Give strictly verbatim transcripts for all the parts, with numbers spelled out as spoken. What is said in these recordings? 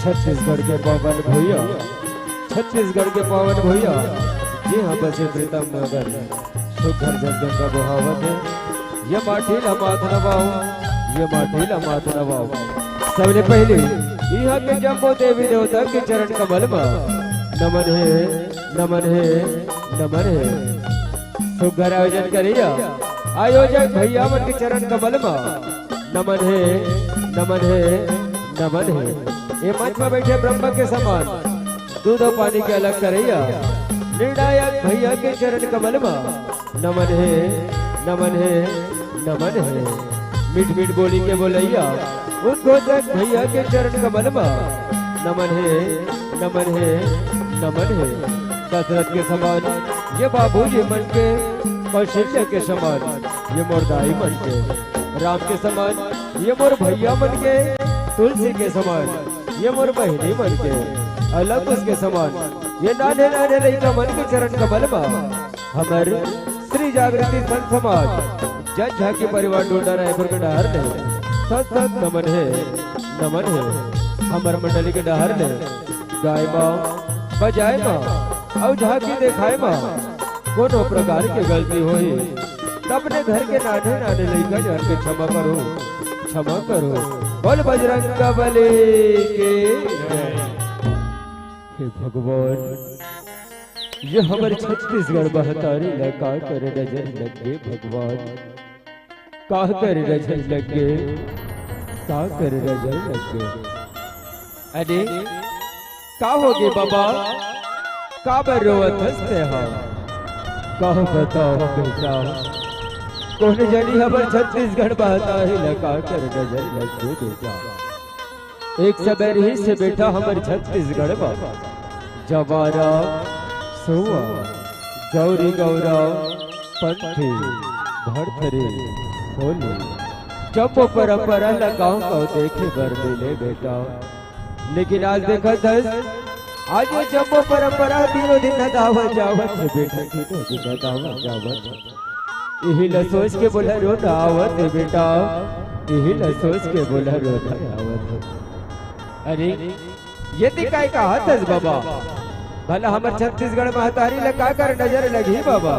छत्तीसगढ़ के पावन भुइयां, छत्तीसगढ़ के पावन भुइयां, ये ह बसे प्रीतम नगर, सुघर जस गंगा बोहावत हे। ये माटी ला माथ नवाओ, ये माटी ला माथ नवाओ। सबले पहले इहाँ के जम्मो देवी देवता के चरण कमल म नमन हे, नमन हे, नमन हे। सुघर आयोजन करइया आयोजक भैया मन के चरण कमल म नमन हे, नमन हे, नमन हे। ए मंच म बइठे ब्रह्मा के समान दूध अउ पानी के अलग करइया निर्णायक भैया के चरण कमल म नमन हे, नमन हे, नमन हे। मीठ मीठ बोली के बोलइया उद्घोषक भैया के चरण कमल म नमन हे, नमन हे, नमन हे। दशरथ के समान ये बाबूजी मन के, कौशल्या के समान ये मोर दाई मन के, राम के समान ये मोर भैया मन के, तुलसी के समान ये मोर बहिनी मन के, अउ लकुश के समान ये नान्हे नान्हे लइका मन के चरण कमल म हमर श्री जागृति संत समाज जस झांकी परिवार डोडा रायपुर के डहर ले सत सत नमन हे, नमन हे। हमर मंडली के डहर ले गाय म, बजाय म अउ झांकी देखाय म कोनो प्रकार के गलती होही त अपने घर के नान्हे नान्हे लइका जान के क्षमा करो, क्षमा करो। बोल बजरंग बली के जय। हे भगवान, ये हमर छत्तीसगढ़ महतारी ला का कर नजर लग गे भगवान, का कर नजर लग गे, का कर नजर लग गे। अरे का होगे बाबा, काबर रोवत हस तेहा? का बताओ बेटा, कोन जनी हमर छत्तीसगढ़ महतारी ला का कर नजर लग गे बेटा। एक समय रिहिस हे बेटा हमर छत्तीसगढ़ म जवारा, सोवा, गौरी गौरा, पंथी, भरथरी, होली, जम्मो परंपरा ल गाँव गाँव देखे बर मिले बेटा। लेकिन आज देखत हस, आज ये जम्मो परंपरा तीनों दिन नदावत जावत हे बेटा, तीनों दिन नदावत जावत हे। इही ल सोच के मोला रोना आवत हे बेटा, इही ल सोच के मोला रोना आवत हे। अरे, ये तें काय कहत हस बाबा? भला हमर छत्तीसगढ़ महतारी ल काकर नजर लगही बाबा,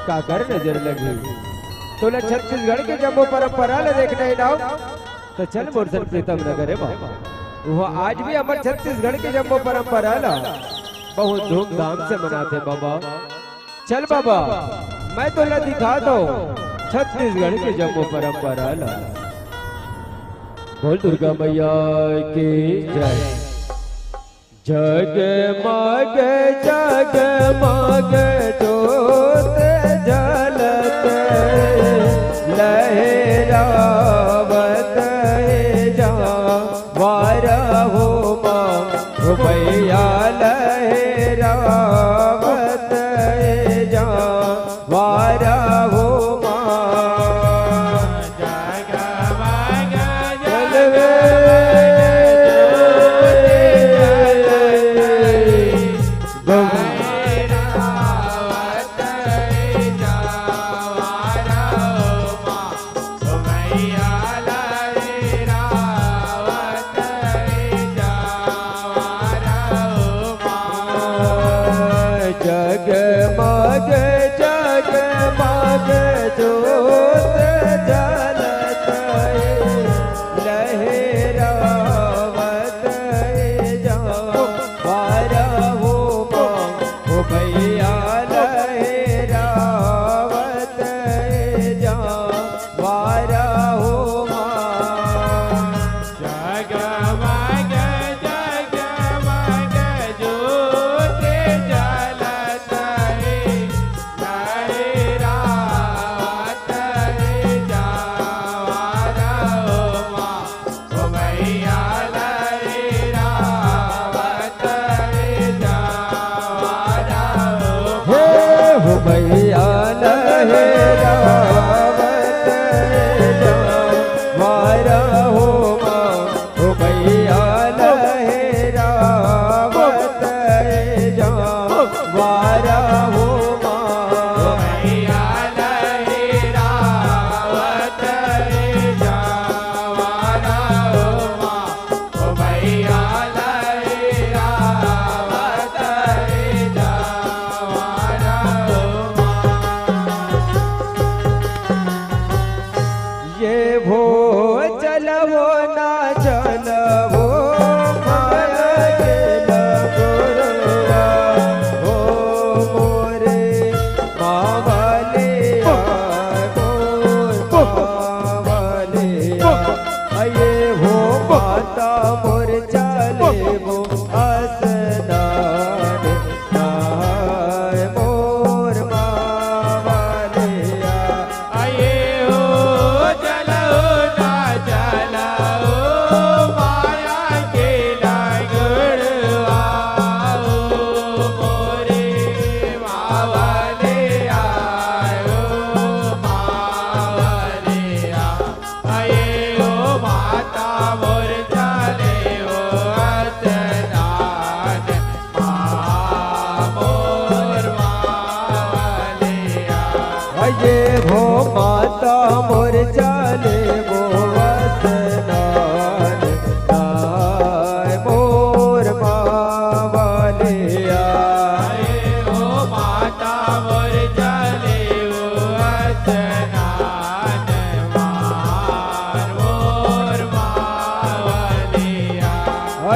काकर नजर लगही? तोला छत्तीसगढ़ के जम्मो परंपरा ल देखना हे ना, त चल मोर संग प्रीतम नगर हे बाबा। उहाँ आज भी हमर छत्तीसगढ़ के जम्मो परंपरा ल बहुत धूमधाम से मनाथे बाबा। चल बाबा, मैं तोला दिखाथंव छत्तीसगढ़ के जम्मो परंपरा ल। बोल दुर्गा मैया की जय। जगमग जगमग जोत जलत, लहरावत हे जवारा हो माँ, हो मैया लहरावत हे जवारा हो माँ। जगमग जलवे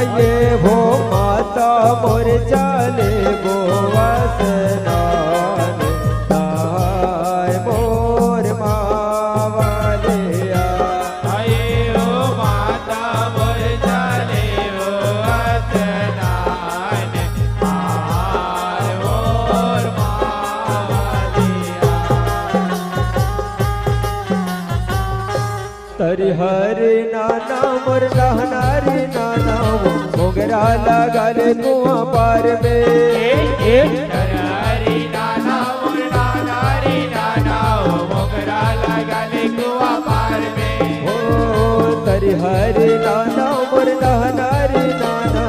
ये हो माता मोर चले वो स्नान, नहाय मोर मावलिया। आए ओ माता मोर चले ओ स्नान, आय मोर मावलिया। तरिहरी नाना मोर नहनारी नाना, मोगरा लगा ले कुआं पार में। ए, ए। तरिहरी नाना मोर नहनारी नाना, मोगरा लगा ले कुआं पार में। ओ, तरिहरी नाना मोर नहनारी नाना,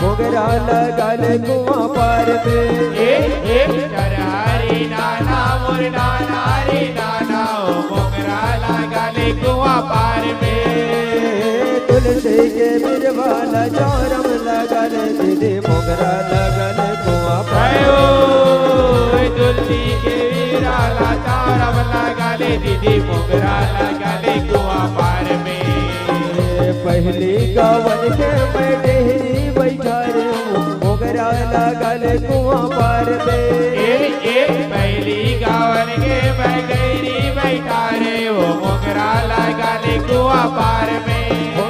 मोगरा लगा ले कुआं पार में। ए, ए। तरिहरी नाना मोर नहनारी नाना, मोगरा लगा ले कुआं पार में। तुलसी के बिरवा ला चौरम लगा ले दीदी, मोगरा लगा ले कुआं पार में। आयो, तुलसी के बिरवा ला चौरम लगा ले दीदी, मोगरा लगा ले कुआं पार में। पहली गावन के मैं डेहरी बैठा रे हूँ, मोगरा लगा ले कुआं पार में। ए, ए, पहली गावन के मैं डेहरी बैठा रे हूँ, मोगरा लगा ले कुआं पार में। ओ,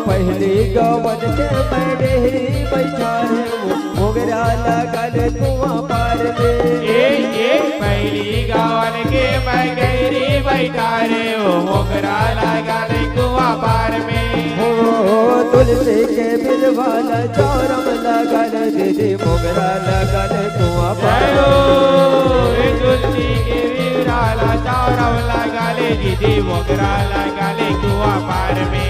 पहली गावन के मैं डेहरी बैठा रे हूँ, मोगरा लगा ले कुआं पार में। ए, ए, पहली गावन के मैं डेहरी बैठा रे हूँ, मोगरा लगा ले कुआं पार में। ओ, तुलसी के बिरवा ला चौरम लगा ले दीदी, मोगरा लगा ले कुआं पार में। आयो, ए तुलसी के बिरवा ला चौरम लगा ले दीदी, मोगरा लगा ले कुआं पार में।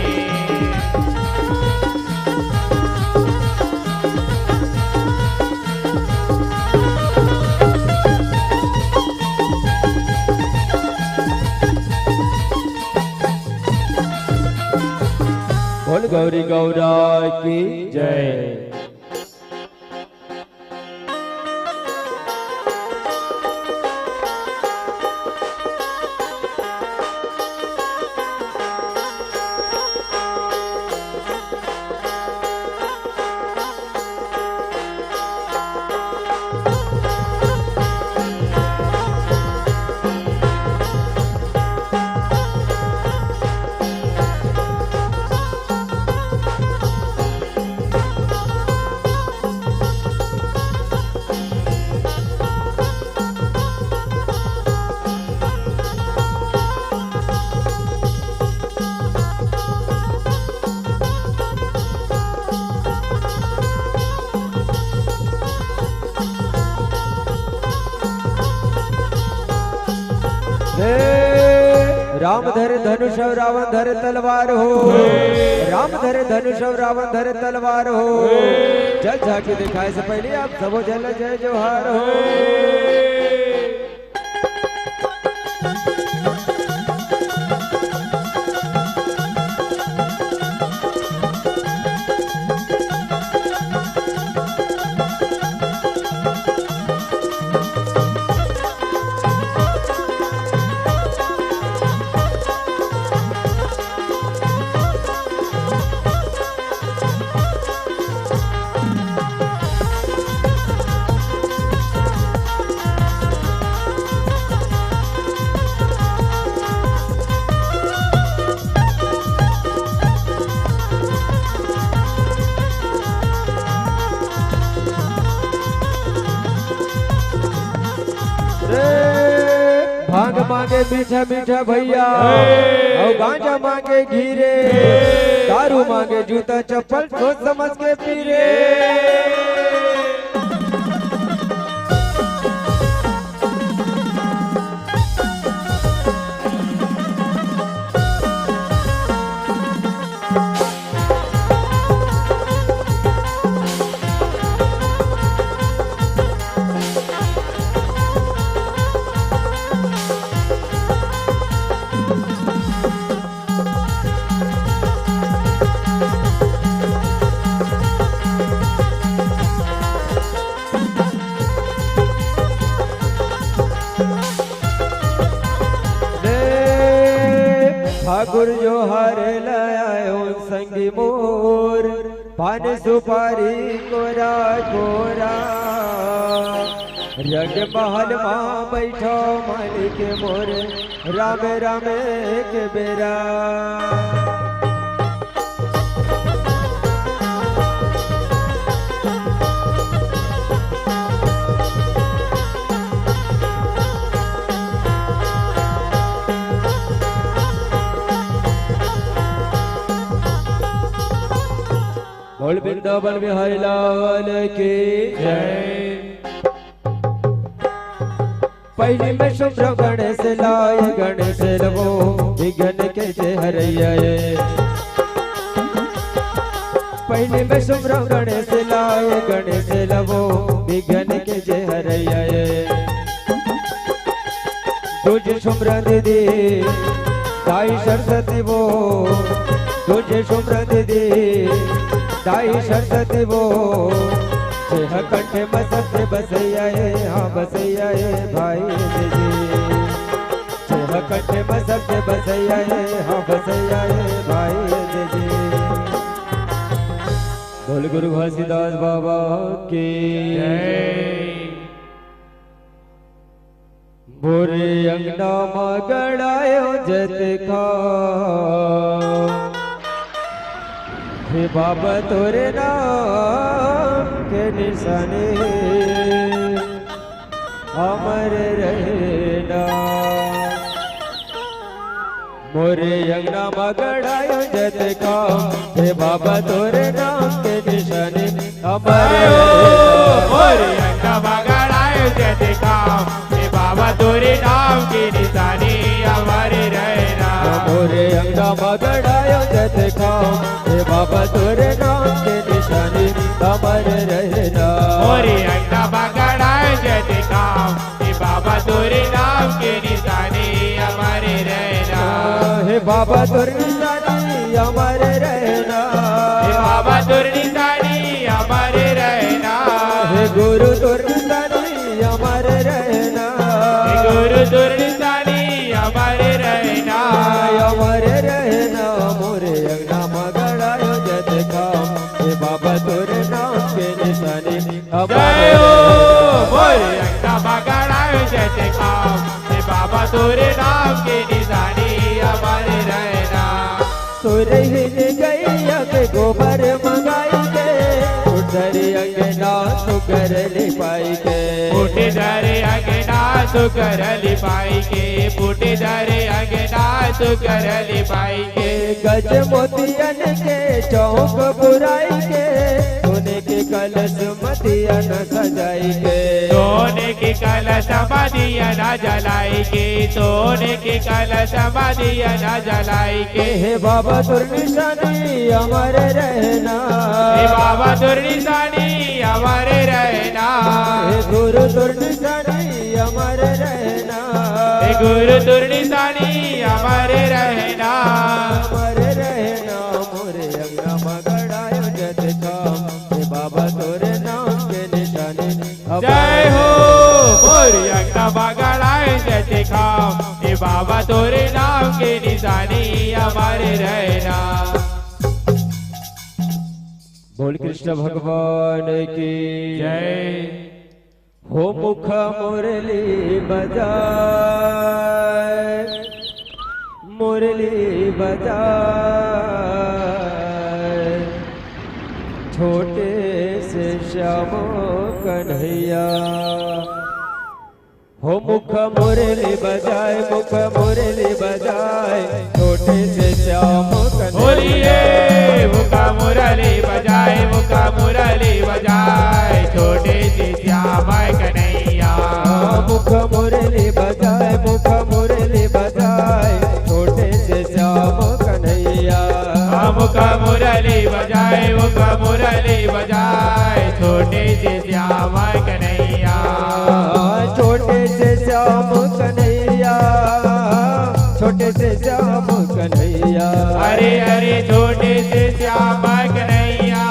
बोल गौरी गौरा की जय। हे, राम धरे धनुष अउ रावण धरे तलवार हो। राम धरे धनुष अउ रावण धरे तलवार हो। जल झांकी दिखाए से पहले आप सबो जन ला जय जोहार हो। रे, भांग मांगे मीठा मीठा भैया, अउ गांजा मांगे घी रे, दारू मांगे जूता चप्पल, सोच समझ के पी रे। ले, ठाकुर जोहार लायो संगी मोर। पान सुपारी कोरा कोरा, रंग महल मा बैठो मालिक मोर, राम राम एक बेरा। बोल वृंदावन बिहारी लाल की जय। पहिली में सुमरो गणेश लाय, गणेश लवो विघ्न के जे हरैया ए। पहिली में सुमरो गणेश लाय, गणेश लवो विघ्न के जे हरैया ए। दूजे सुमरन दीदी दाई सरस्वती वो, दूजे सुमरन दीदी दाई सरस्वती वो। छेह कंठ में सत्य बसैया ए, हाँ बसैया ए भाई दीदी। छेह कंठ में सत्य बसैया ए, हाँ बसैया ए भाई दीदी। बोल गुरु घासीदास बाबा की जय। मोरे अंगना मा गड़ायो जतका, हे बाबा तोरे नाम के निशानी अमर रहना। मोरे अंगना मा गड़ायो जतका, हे बाबा तोरे नाम के निशानी अमर ओ, रहना। मोरे अंगना मा गड़ायो जतका, हे बाबा तोरे नाम के निशानी अमर रहना। मोरे अंगना मा गड़ायो जतका, हे बाबा तोरे नाम के निशानी अमर रहना। मोरे अंगना मा गड़ायो जतका, हे बाबा तोरे नाम के निशानी अमर रहना। हे बाबा तोरे निशानी अमर रहना। हे बाबा तोरे निशानी अमर रहना। हे गुरु तोरे निशानी अमर रहना। हे गुरु तोरे निशानी अमर रहना। अमर रहना। मोरे अंगना मा गड़ायो जतका, हे बाबा तोरे नाम के निशानी अमर जय हो। रहना। मोरे अंगना मा गड़ायो जतका, हे बाबा तोरे नाम के निशानी अमर रहना। सुरहिन गैया के गोबर मंगाई के, उधर अंगना सुघर लिपाई के। फूटेदार अंगना सुघर लिपाई के, फूटेदार अंगना सुघर लिपाई के। गज मोतियन के चौक पुराई के, सोने के कलश मतियन सजाई के। सोने के कलश मतियन जलाई के, सोने के कलश मतियन जलाई के। हे बाबा तोर निशानी अमर रहना। हे बाबा तोर निशानी अमर रहना। हे गुरु तोर निशानी अमर रहना। हे गुरु तोर निशानी अमर रहना। अमर रहना। मोरे अंगना मा गड़ायो जतका, हे बाबा तोरे नाम के निशानी अमर जय हो। रहना। मोरे अंगना मा गड़ायो जतका, हे बाबा तोरे नाम के निशानी अमर रहना। बोल कृष्ण भगवान की जय। हो मुख मुरली बजाए, मुरली बजाए, छोटे से श्याम कन्हैया। हो मुख मुरली बजाए, मुख मुरली बजाए, छोटे से श्याम कन्हैया। बोलिए, मुख मुरली बजाए, मुख मुरली बजाए, छोटे से श्याम कन्हैया। मुख मुरली बजाए, मुख मुरली बजाए, छोटे से श्याम कन्हैया। मुख मुरली बजाए, मुख मुरली बजाए, छोटे से श्याम कन्हैया। छोटे से श्याम कन्हैया, छोटे से श्याम कन्हैया। अरे अरे छोटे से श्याम कन्हैया,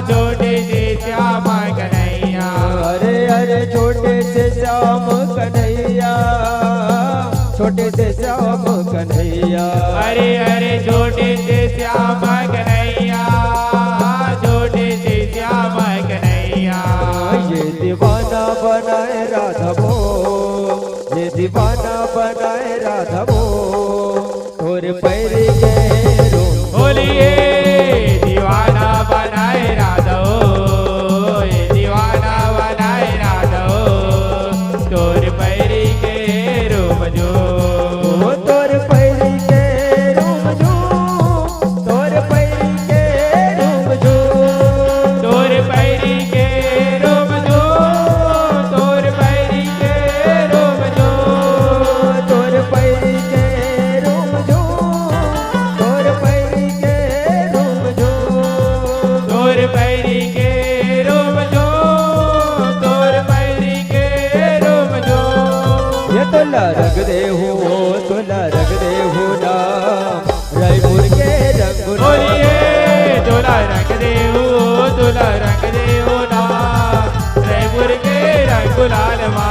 छोटे से श्याम कन्हैया। अरे अरे छोटे से श्याम कन्हैया, छोटे से श्याम कन्हैया। अरे अरे छोटे से श्याम कन्हैया, लाल मा।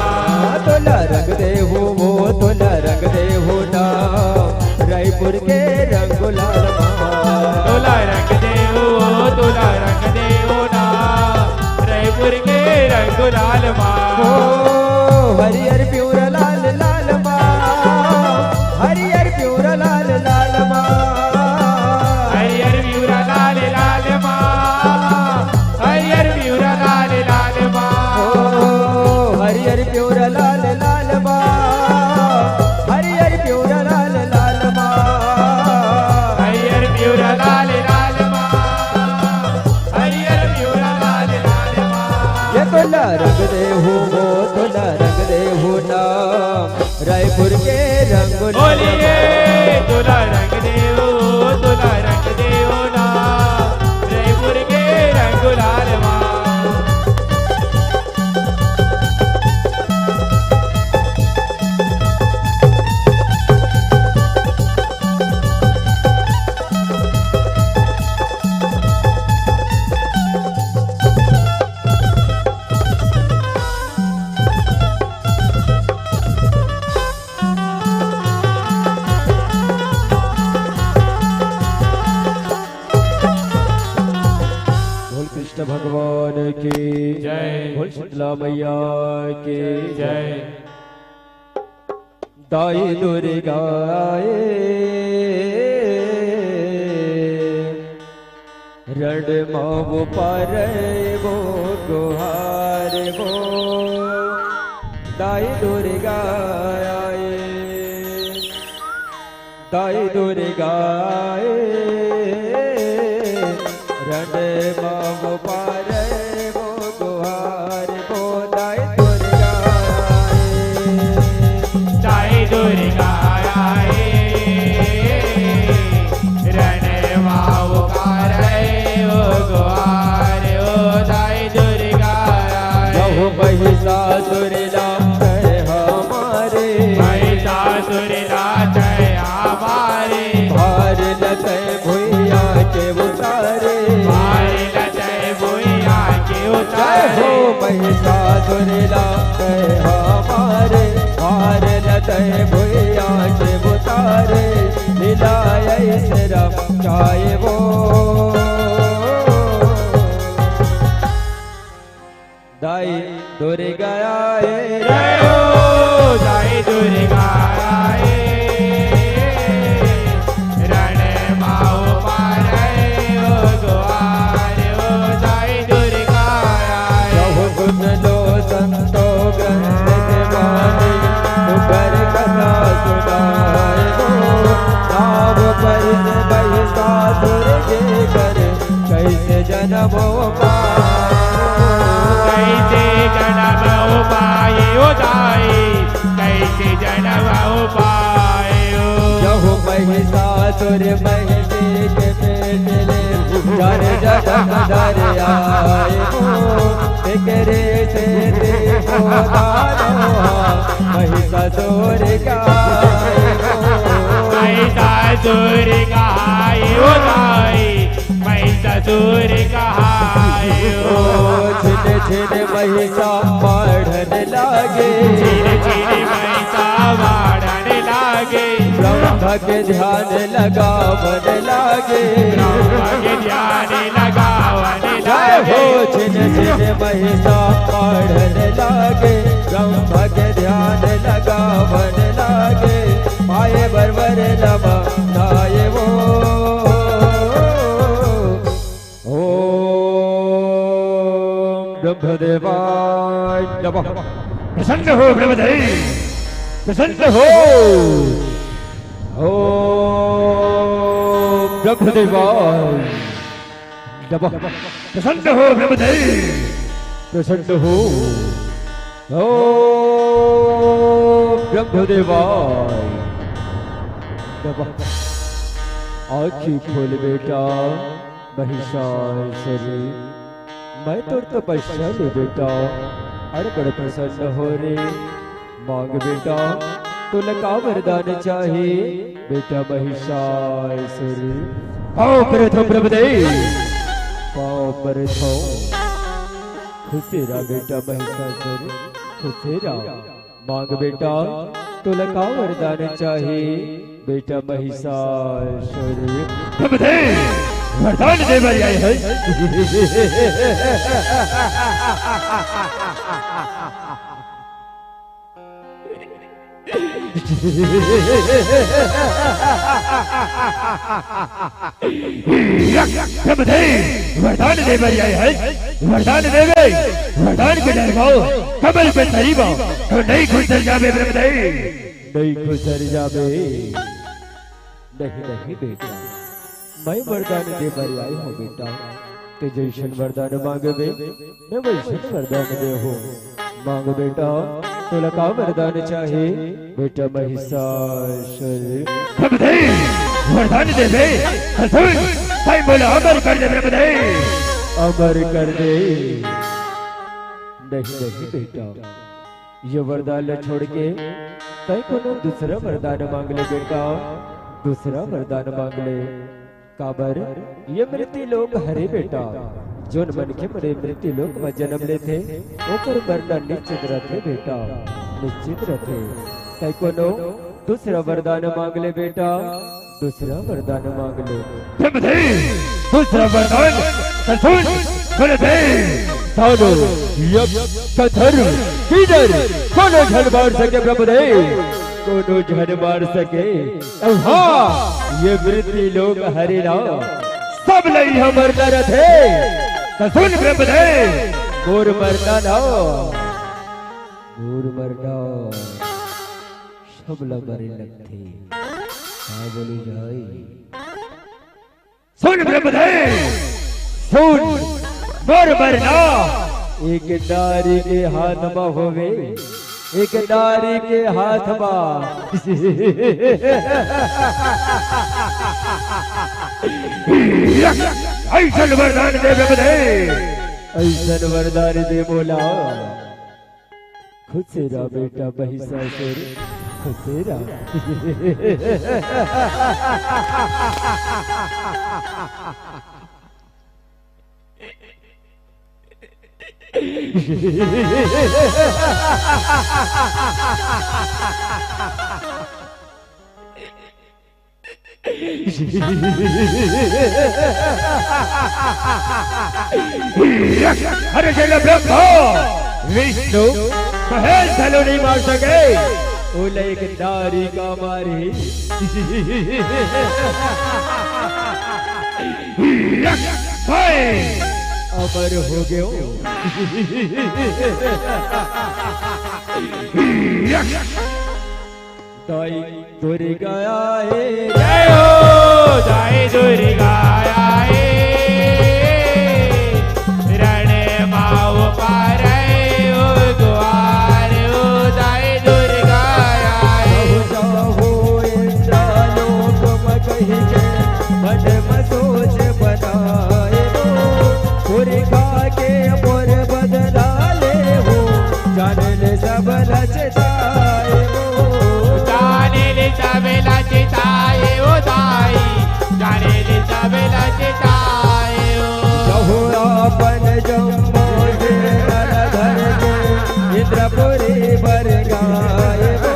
तोला रंग देहू वो, तोला रंग देहू ना, रायपुर के रंग लाल मा। तोला रंग देहू वो, तोला रंग देहू ना, रायपुर के रंग लाल मा। ओ हरियर पिवरा लाल लाल मा, हरियर पिवरा लाल लाल मा। हरियर पिवरा लाल लाल मा, हरियर पिवरा लाल लाल मा। ओ हरियर पिवरा लाल लाल मा, हरियर पिवरा लाल लाल मा। हरियर पिवरा लाल लाल मा, हरियर पिवरा लाल लाल मा। ये तोला रंग देहू वो, तोला रंग देहू ना, रायपुर के रंग बोलिए। तोला रंग देहू, तोला रंग देहू ना, रायपुर के रंग लाल मा। बोल कृष्ण भगवान की जय। बोल शीतला मैया की जय। दाई दुर्गा आए, रण मावो पारे वो गुहार वो। दाई दुर्गा आए, दाई दुर्गा आए, रण मावो पारे वो गुहार वो। दाई दुर्गा आए। दाई दुर्गा आए, रण मावो पारे वो गुहार वो। दाई दुर्गा आए। बहु महिषासुर लांघे हमारे। महिषासुर लांघे हमारे। भार लदे भुइयां के उतारे। भार लदे भुइयां के उतारे। जय हो महिषासुर लांघे हमारे। भार लदे भुइयां के उतारे। लीला ऐसे रम जाए वो। दाई दुर्गा आए। जय हो, दाई दुर्गा आए। रण मावो पारे वो गुहार वो। दाई दुर्गा आए। बहु सुन लो संतो ग्रंथ के बानी, सुकर कथा सुनाए वो। नाव पर से महिषासुर के कर कैसे जन्म हो पाए। कैसे जन्म हो पाए ओ दाई, कैसे जन्म हो पाए ओ। यहु महिषासुर महिषी के पेट ले, चार जन्म धर आए हो। एकरे से देखो दानो हा, महिषासुर का आए हो। महिषासुर का आए ओ दाई, महिषासुर कहायो। छिन छिन महिषा बाढ़न लागे। छिन छिन महिषा बाढ़न लागे। ब्रह्म के ध्यान लगावन लागे। ब्रह्म के ध्यान लगावन लागे। जय हो। छिन छिन महिषा बाढ़न लागे। ब्रह्म के ध्यान लगावन लागे। आए बर बर नम नाये वो। ओम ब्रह्मदेवाय नमः। प्रसन्न हो ब्रह्मदेव, प्रसन्न हो। ओम ब्रह्मदेवाय नमः। प्रसन्न हो ब्रह्मदेव, प्रसन्न हो। ओम ब्रह्मदेवाय नमः। आँखी खोल बेटा महिषासुर, मैं तोर तपस्या ले बेटा, अड़ बड़ प्रसन्न हो रे। मांग बेटा, तोला का वरदान चाही बेटा महिषासुर? पाँव परत हँव प्रभुदेव। पाँव परत हँव। खुशी रह बेटा महिषासुर। खुश रह। मांग बेटा, तोला का वरदान चाही? बेटा महिषासुर। हम दे, वरदान दे बर आए हैं। हम दे, वरदान दे बर आए हैं। वरदान देवे, वरदान के डरवाओ, कमल पे सरीबा, तो नहीं खुसर जाबे ब्रह्मदेव। नहीं खुसर जाबे। नहीं, नहीं बेटा, मैं वरदान दे बर आए हंव बेटा। ते जइसन वरदान मांगबे, मैं वइसन वरदान देहूं। मांग बेटा, तोला का वरदान चाही? बेटा महिषासुर। ब्रह्मदेव, वरदान देबे, सुन, तैं मोला अमर कर दे ब्रह्मदेव। अमर कर दे। नहीं, नहीं बेटा, ये वरदान ला छोड़ के तैं कोनो दूसरा वरदान मांग ले बेटा, दूसरा वरदान मांग ले। काबर ये मृत्यु लोक हरे बेटा, जोन मनखे मन ये मृत्यु लोक म जन्म लेथे, ओकर मरना निश्चित रथे बेटा, निश्चित रथे। तैं कोनो दूसरा वरदान मांग ले बेटा, दूसरा वरदान मांग ले। ब्रह्मदेव, दूसरा वरदान, त सुन, सुन दे। सालो, यक्ष, गंधर्व, किन्नर, कोनो झन मार सके ब्रह्मदेव, कोनो झन मार सके। अउ हां, ये मृत्यु लोक हरे ला, सब लई हमर नरत हे। त सुन ब्रह्मदेव, मोर मरना ना, मोर मरना, सब ला मरे लगथे। का बोले जाई? सुन ब्रह्मदेव, सुन, मोर मरना एक नारी के हाथ म होवे, एक नारी के हाथ म। अइसन वरदान दे ब्रह्मदेव, अइसन वरदान दे मोला। खुश रह बेटा महिषासुर, खुश रह। अरे चलो ब्रह्मा, विष्णु, महेश घलो नहीं मार सके, ओला एक नारी का मारी। भाई अमर हो गयो। दाई दुर्गा आए। जय हो, दाई दुर्गा आए। रण माओ पारे ओ द्वार ओ दाई दुर्गा आए। जाहु, जाहु इंद्रलोक म कहि के मन म सोच बनाए हो। पुरखा के मोर बदला ले हो, जाने ले सब लचताए हो। जाने ले सब लचताए हो दाई, जाने ले सब लचताए हो। जहु आपन जम्मो सेना ल धर के इंद्रपुरी बर गाए हो।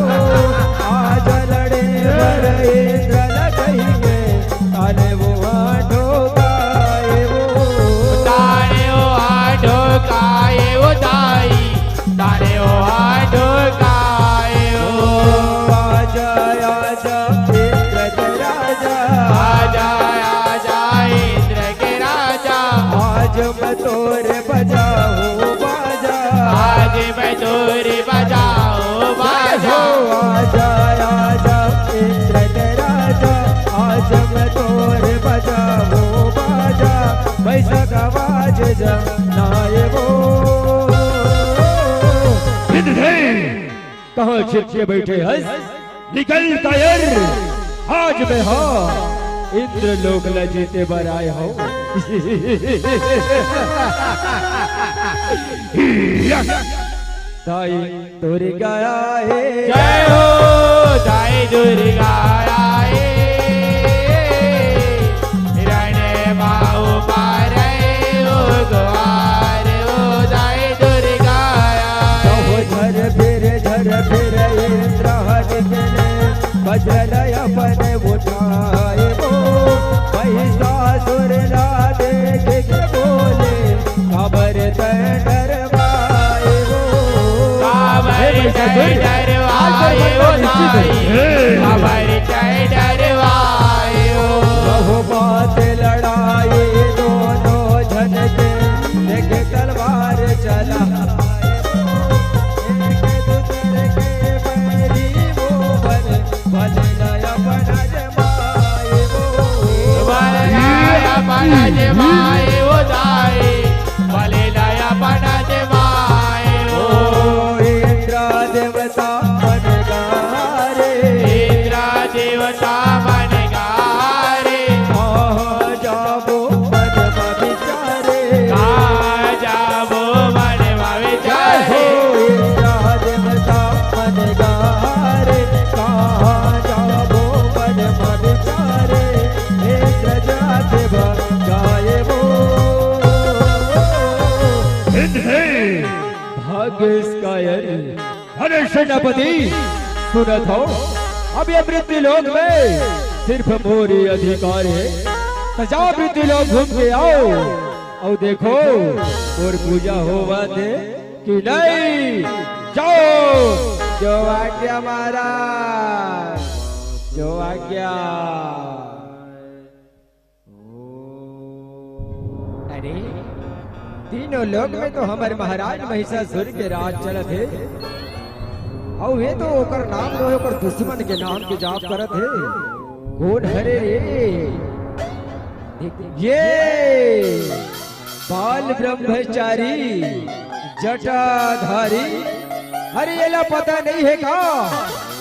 आज लड़े बर इंद्र ल कहि के ताने वो आठो काए वो। ताने वो आठो काए वो दाई, ताने वो आठो काए वो। आजा, आजा, इंद्र के राजा। आजा, आजा, इंद्र के राजा। आज मैं तोरे बजाऊं बाजा। आज मैं तोरे बजाऊं बाजा। हो, आजा, आजा, इंद्र के राजा, आज मैं तोरे बजाऊं बाजा। पैसा गवाज जनाए वो। विंध्य, कहाँ छिप के बैठे हस? निकल कायर, आज मैं हा इंद्रलोक ल जीते बर आए हंव। दाई दुर्गा आए। जय हो, दाई दुर्गा आए। रण माओ पारे ओ द्वार ओ दाई दुर्गा आए। कहो झर उठाए वो, महिषासुर ला देख के बोले, काबर तै डरवाए वो। काबर हे तै महिषासुर, डरवाए आज वो तेरा मरना निश्चित है। दाई, हे। काबर तै डरवाए वो। बहु बात लड़ाई दोनों झन के, देख तलवार चला। एक दूसरे के बैरी वो बन, बन गया बन। बलदाया बलद माए ओ दाई, बलदाया बलद माए ओ। ओ इंद्र देवता बन गा रे। इंद्र देवता बन गा रे। कहाँ जाबो मन मा विचारे। कहाँ जाबो मन मा विचारे। जय हो इंद्र देवता बन गा रे। कहाँ जाबो मन मा विचारे। हे प्रजा देवा गाए वो। हिंद है। भाग्य इसका यार। अरे सेनापति, सुनत हो, अब ये मृत्यु लोक में सिर्फ मोर ही अधिकार है। तो जाओ मृत्यु लोक घूम के आओ, और देखो मोर पूजा होवत हे कि नहीं। जाओ। जो आज्ञा महाराज, जो आज्ञा। अरे, तीनों लोक में तो हमर महाराज महिषासुर के राज चलत हे, अउ ये तो ओकर नाम नोहे, ओकर दुश्मन के नाम के जाप करत हे। कोन हरे रे? ये बाल ब्रह्मचारी जटाधारी। अरे, एला पता नहीं है का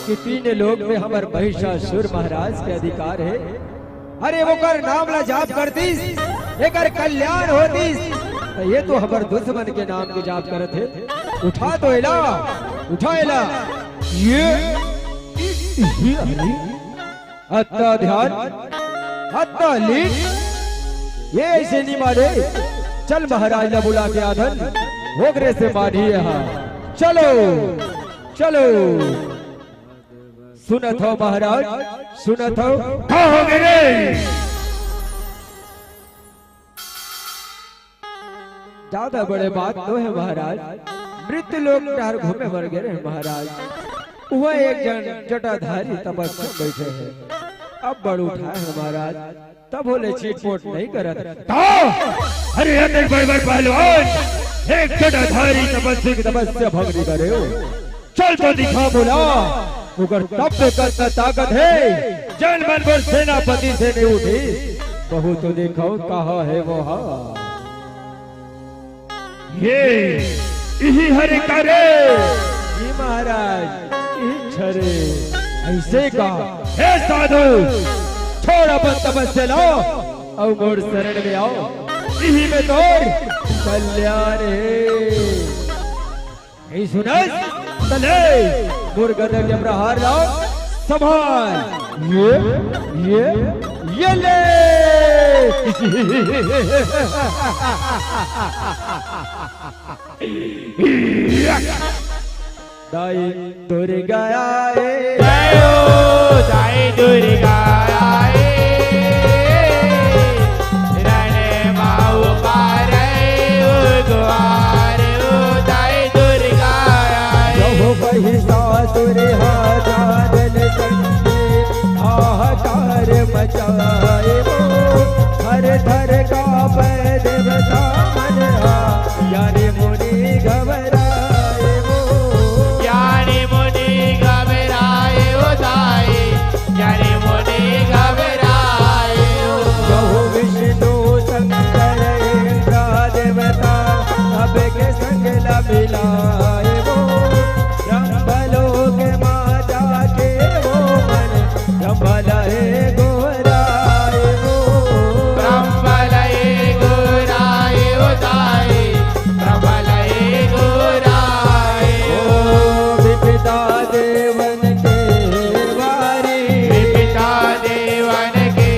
कि तीन लोक में हमर महिषासुर महाराज के अधिकार है? अरे, ओकर नाम ला जाप करतिस, एकर कल्याण होतिस, तो ये तो हमर दुश्मन के नाम के जाप करत हे। उठा तो एला, उठा एला। ये, ये, अरे, अत्ता ध्यान, अत्ता लीन, ये ऐसे नहीं मारे। चल महाराज ला बुला के आथन, ओकरे से मानिए हा। चलो, चलो। सुनत हो महाराज, सुनत हो। का हो गे रे? ज्यादा बड़े बात नोहे महाराज, मृत्यु लोक डहर घूमे बर गे रहे महाराज। उहाँ एक जन जटाधारी तपस्या बइठे हे, अब्बड़ उठाए हे महाराज, तभो ले छिटपुट नहीं करत। का? अरे अतेक बड़ बड़ पहलवान, एक जटाधारी तपस्वी के तपस्या भंग नहीं करे हो। चल तो दिखा मोला, ओकर तप में कतना ताकत हे, जेन मन बर सेनापति से नहीं उठिस। कहूँ तो देखो कहाँ हे वो हा। ये इही हरे का रे? जी महाराज, इही हरे। ऐसे का? हे साधु, छोड़ अपन तपस्या ला, अउ मोर शरण में आओ। इही में तोर कल्याण हे। नहीं सुनस? त ले, मोर गदा के प्रहार ला संभाल। ये, ये, ये ले। दाई दुर्गा आए। जय हो दाई दुर्गा आए। रण माऊ पारे उगवार ओ दाई दुर्गा आए। जब महिषासुर हा जादन संगे हाहाकार मचाए वो। थर थर कांपे देवता मन हा, ज्ञानी मुनि घबराए वो। ज्ञानी मुनि घबराए वो दाई, ज्ञानी मुनि घबराए वो। कहु विष्णु शंकर इंद्र देवता, सबके संग ला मिलाए वो। ब्रह्मलोक मा जाके वो मन ब्रह्म लहे गोहराए वो। ब्रह्म लहे गोहराए वो दाई, ब्रह्म लहे गोहराए वो। विपदा देवन के बारी। विपदा देवन के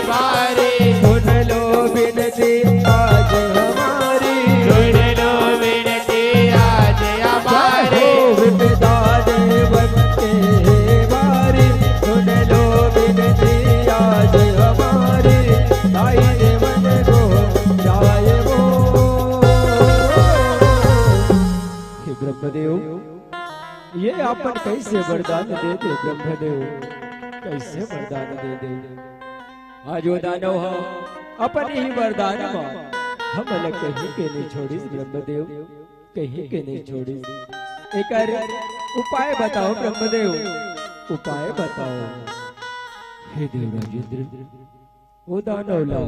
बारी। सुन लो बिनती आज हमारी। सुन लो बिनती आज हमारी। जय हो विपदा देवन के बारी। सुन लो बिनती अपन कइसे वरदान दे दे ब्रह्मदेव, कइसे वरदान दे दे। आज वो दानव ह अपन ही वरदान म हमला कहीं के नहीं छोड़िस ब्रह्मदेव, कहीं के नहीं छोड़िस। एकर उपाय बताओ ब्रह्मदेव, उपाय बताओ। हे देवराज इंद्र, ओ दानव ला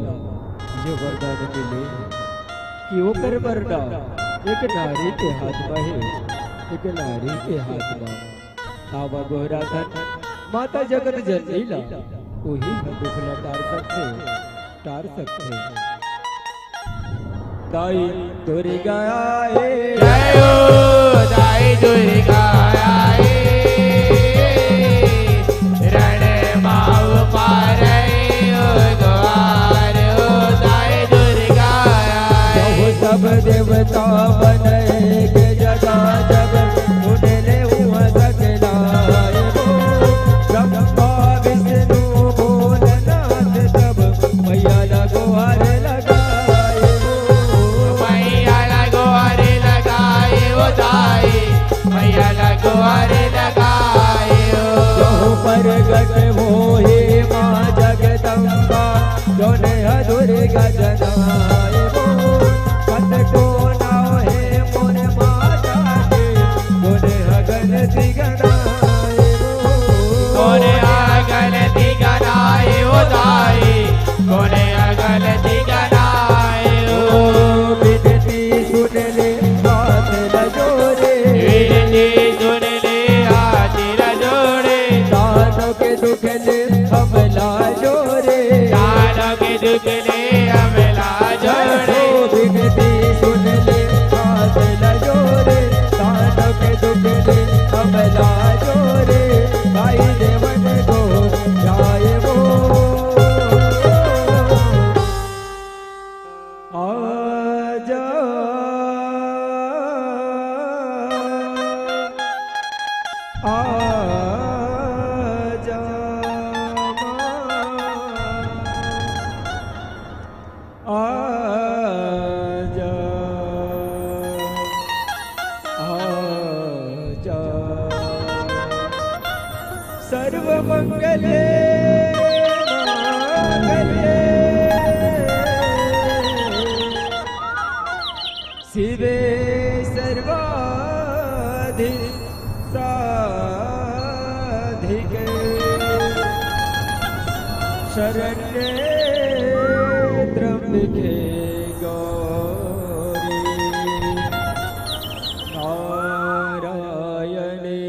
ये वरदान मिले कि ओकर मरना एक नारी के हाथ म हे, एक नारी के हाथ म। आवा गोहराथन माता जगत जननी ला, उही ह दुख ला टार सकथे, टार सकथे। दाई दुर्गा आए। जय हो दाई दुर्गा आए, रण माव पारई ओ द्वार ओ दाई दुर्गा आए। जब सब देवता बने के जगह जगह उनले हुआ सकलाए हो। ब्रह्मा विष्णु भोलेनाथ सब मैया ला गोहर लगाए हो। मैया ला गोहर लगाए हो दाई, मैया ला गोहर लगाए हो। जो प्रगट होहे माँ जगदम्बा, जोने ह दुर्गा जनाए हो। कतको नाव हे मोर माता के, जोने ह गलती गनाए हो। कोने ह गलती गनाए हो दाई, कोने ह गलती गनाए हो। बिनती सुन ले हाथ ल जोड़े, बिनती सुन ले हाथ ल जोड़े। दानव के दुख ले हमला जोड़े, दानव के दुख ले हमला जोड़े। बिनती सुन ले हाथ ल जोड़े, दानव के दुख ले हमला जोड़े। भाई देवन को जाए वो। आजा, आजा माँ, आजा, आजा। सर्वमंगले मांगले शिवे सर्वाधि साधिके शरण्ये त्र्यंबके गौरी नारायणी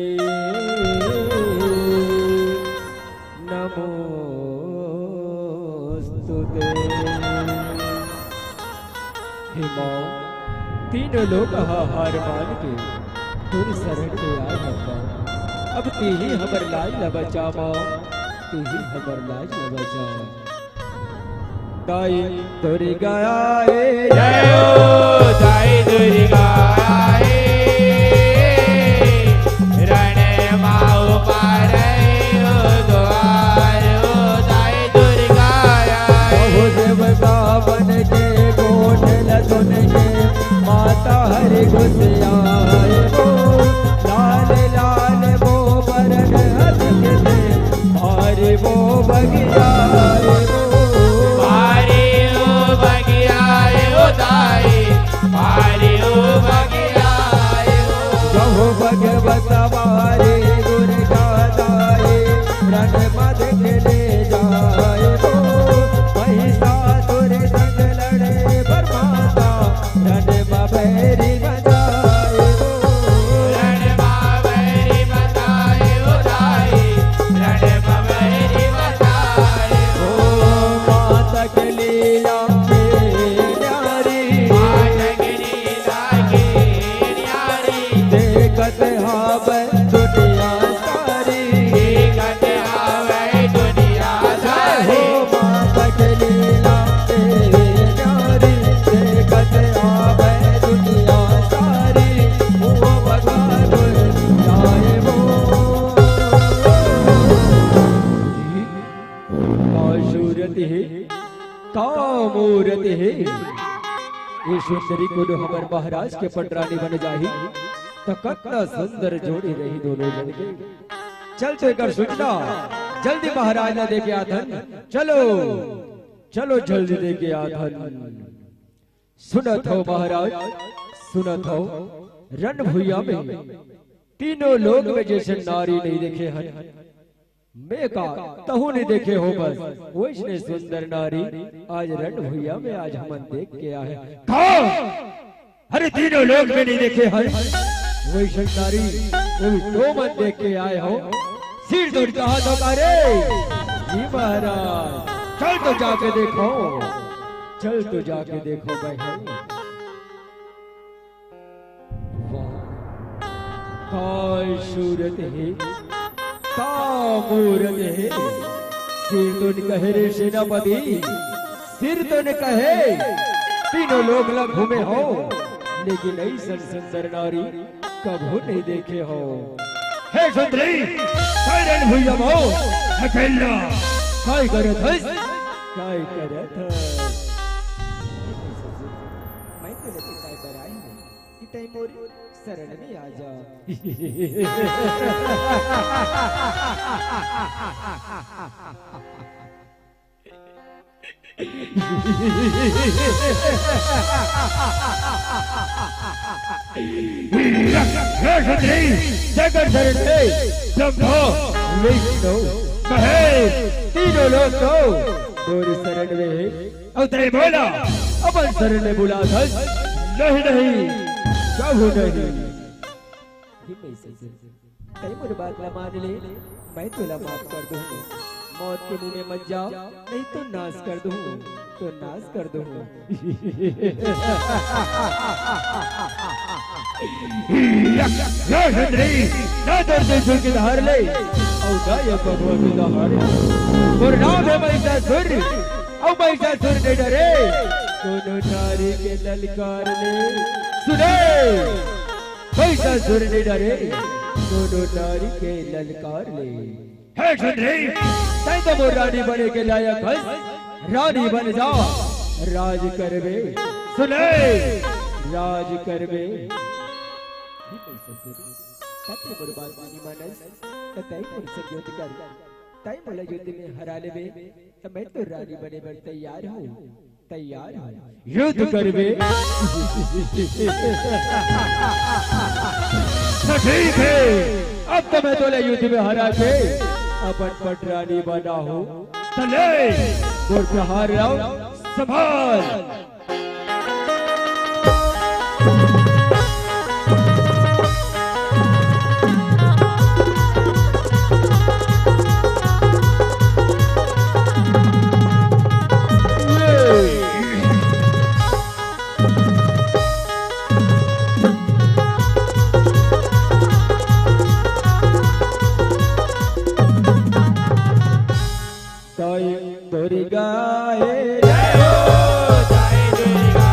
नमोस्तुते। हे माँ, तीनों लोक ह हार मान के तोर शरण में आए हन माँ। अब तेही हमर लाज ल बचा माँ, तेही हमर लाज ल बचा। दाई दुर्गा आए। जय हो दाई दुर्गा आए। रण माव पारई ओ द्वार ओ दाई दुर्गा आए। बहु देवता बन के गोठ ल सुन के माता हरि गुस्साए हो। लाल लाल वो बरन हथ के दे, भारी वो बगिया रे वो। भारी वो बगिया रे वो दाई, भारी वो बगिया रे वो। कहु भगवत वारी दुर्गा दाई, रण मद के ले जाए वो। महिषासुर संग लड़े बर माता, रण म भैरी बजाए वो। रण म भैरी बजाए वो दाई, रण म भैरी बजाए वो। माता के लीला के न्यारी, माता के लीला के न्यारी। देखत हावै दुनिया सारी। देखत हावै दुनिया सारी। हो माता के लीला ए न्यारी, देखत हावै दुनिया सारी। ओ भगवान जाए वो। का सूरत हे, का मूरत हे। ये सुंदरी कोनो हमर महाराज के पटरानी बन जाही। त कतना सुंदर जोड़ी रही दोनों जन के। चल तो एकर सूचना जल्दी महाराज ला दे के आथन। चलो, चलो जल्दी दे के आथन। सुनत हो महाराज, सुनत हो, रण भुइया में तीनों लोक में जइसन नारी नहीं देखे हन। मैं का, तहूँ नहीं देखे हो बस, वइसने सुंदर नारी आज रण भुइया में आज हमन देख के आए। का? अरे तीनों लोक में नहीं देखे हन, वइसन नारी, वो भी तो मन देख के आए हो। सिर धुन कहा तो का रे? जी महाराज, चल तो जाके देखो, चल तो जाके देखो बहन। वाह, काय सूरत हे, का मूरत हे। सिर धुन कहे रे सेनापति, सिर धुन कहे। तीनों लोक ला घूमे हो, लेकिन अइसन सुंदर नारी कभू नहीं देखे हो। हे सुंदरी, काय रण भुइया मो अकेला काय करत हस? काय करत हस? मैं तो लगे काय बराई हूँ कि तैं मोर शरण में आ जा। हे सुंदरी, जगत शरण में ब्रह्मा विष्णु महेश, तीनों लोक तो मोर शरण में हे। अउ तैं मोला अपन शरण में बुलाथस? नहीं, नहीं, कभू नहीं। हे मैं ससुर, तैं मोर बात ला मान ले, मैं तोला माफ कर दूँ। मौत के मुँह में मत जा, नहीं तो नाश कर दूँ, तो नाश कर दूँ। या सुंदरी, ना दर्द सुर के धार ले, अउ ना ये भगवा के दहाड़े। मोर नाम हे महिषासुर, अउ महिषासुर नहीं डरे। कोनो नारी के ललकार ले। सुने, महिषासुर नहीं डरे, कोनो नारी के ललकार ले। हे सुंदरी, तैं तो मोर रानी बने के लायक हस, रानी बन जा, राज करबे, सुने, राज करबे। हे ससुर, तैं मोर बात नहीं मानस, त तैं मोर संग युद्ध कर, तैं मोला युद्ध में हरा लेबे, त मैं तो रानी बने बर तैयार हूँ। तैयार हो। युद्ध करबे। तो ठीक हे, अब तो मैं तोला युद्ध में हरा के अपन पटरानी बनाहूँ। त ले, मोर प्रहार ला संभाल। जय दुर्गा हे। जय हो, जय दुर्गा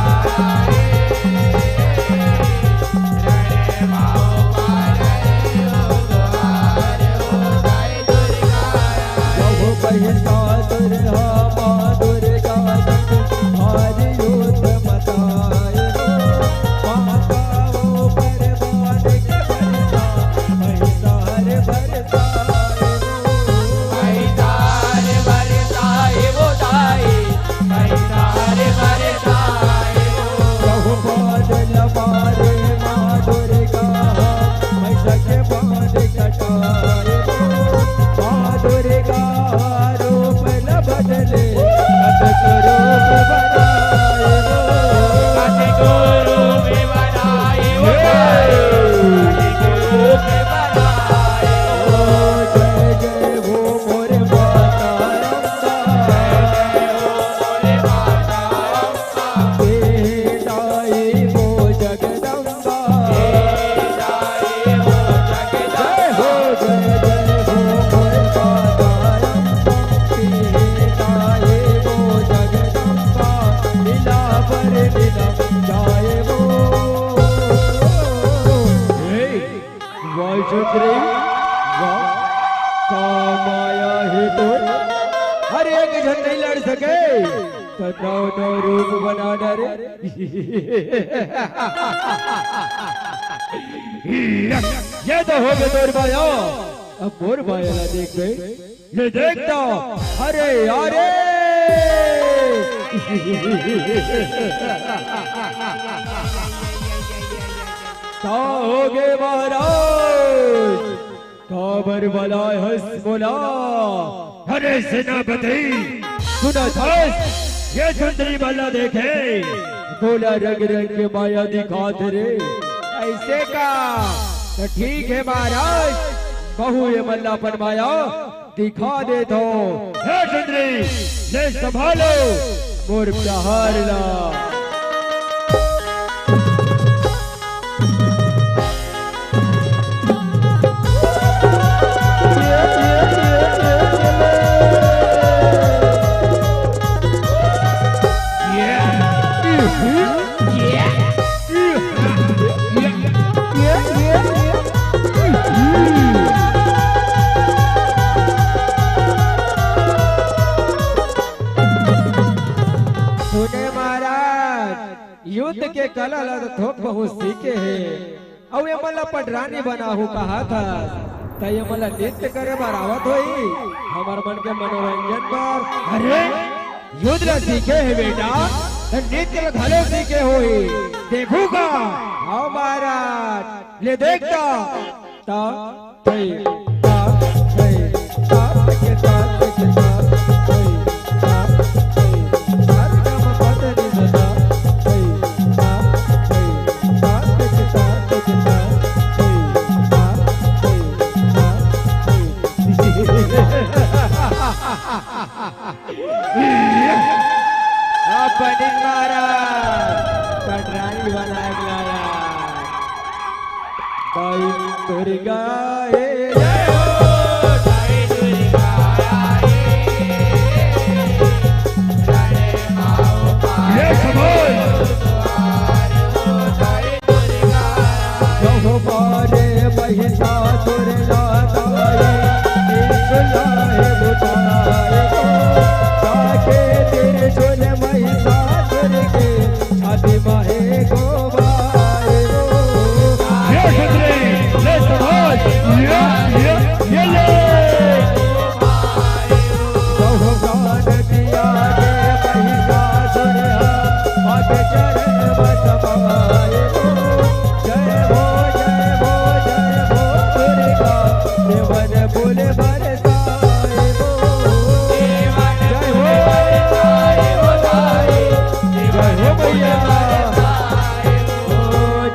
हे। रणमा हो, पार हो, दुआर हो, जय दुर्गा हे। जय हो, महिषासुर हा, माँ दुर्गा जग हार युद्ध मचाए हो। माता हो, परवान के बरसा, महिषासुर बरसाए हो। महिषासुर बरसाए वो दाई, महिषासुर बरसाए वो। कहु बादल मारे माँ दुर्गा, महिषा के बाण कटाए वो। माँ दुर्गा रूप न बदले, कतक रूप बनाए वो। कतक रूप बनाए वो दाई, कतक रूप बनाए वो। जय जय हो मोर माता अम्बा। हे दाई हो जगदम्बा। जय हो, जय जय हो मोर माता अम्बा। हे दाई हो जगदम्बा। मिला पर मिला जाए वो। वाह सुंदरी, वाह, का माया हे तोर। अरे एक झन नहीं लड़ सके, त नौ नौ रूप बना डारे। ये तो हो गए तोर माया। अब मोर माया ला देख बे। ले देख तो। अरे, अरे। का हो गए महाराज? काबर बलाय हस मोला? अरे सेनापति, सुनत हस? ये सुंदरी बल्ला देखे, मोला रंग रंग के माया दिखात रे। ऐसे का? तो ठीक है महाराज, कहूँ ये मन ला अपन माया दिखा देत हो। हे सुंदरी, ले संभालो मोर प्यार ला। सुने महाराज, युद्ध के कला ला तो थोक बहुत सीखे हे, अउ ये मन ला पटरानी बनाहू कहा था, त ये मन ला नृत्य करे बर आवत होही, हमर मन के मनोरंजन बर। अरे, युद्ध ला सीखे हे बेटा, त नृत्य ला घलो सीखे होही, देखहू का? आओ महाराज, ले देख तो। ता, थे, ता, थे, ता, के, ता, के, ता, थे, ता, थे, सा, रे, गा, मा, पा, धा, नी, सा, सा, थे, ता, थे, ता, के, ता, के, ता, थे, ता, थे, ता, थे। अब बनिस महाराज, कटराई वाला एक लाया। दाई दुर्गा हे, जय हो, दाई दुर्गा हे। ये समझ। जब मारे महिषासुर ला दाई, त्रिशूल लाए उठाए हो, जाके त्रिशूल महिषासुर के छाती माहे गोबाए हो। ये खतरे, ले समाज, ये, ये, ये ले। बहु गान दिया रे महिषासुर, आके चरण बसवाए हो। जय हो, जय हो, जय हो दुर्गा, देवन फूल बरसाए हो। जय हो, जय हो भैया। ओ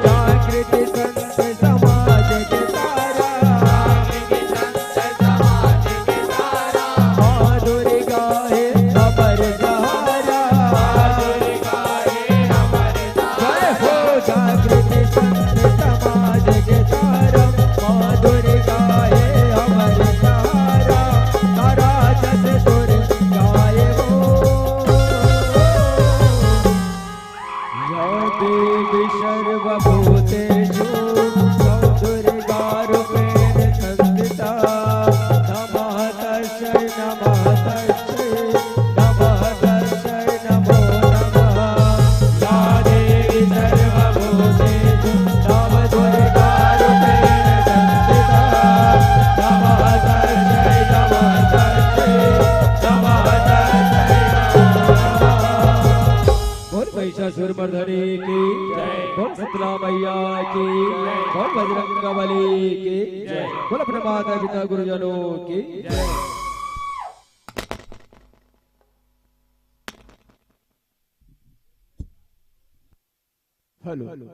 जागृति संत समाज के तारा, माँ दुर्गा हे अमर सहारा। जय हो जागृति संत समाज के तारा, माँ दुर्गा हे अमर सहारा। तारा जस सुर गाए हो। या देवी सर्वभूतेषु दुर्गारूपेण संस्थिता। नमः तस्यै, नमः तस्यै, नमः तस्यै, नमो नमः। या देवी सर्वभूतेषु नवदुर्गारूपेण संस्थिता। नमः तस्यै, नमः तस्यै, नमः तस्यै, नमो नमः। बोल महिषासुर मर्दनी की जय। बोल शीतला मैया की जय। बोल बजरंग बली की जय। बोल अपने माता पिता गुरुजनों की जय। हेलो।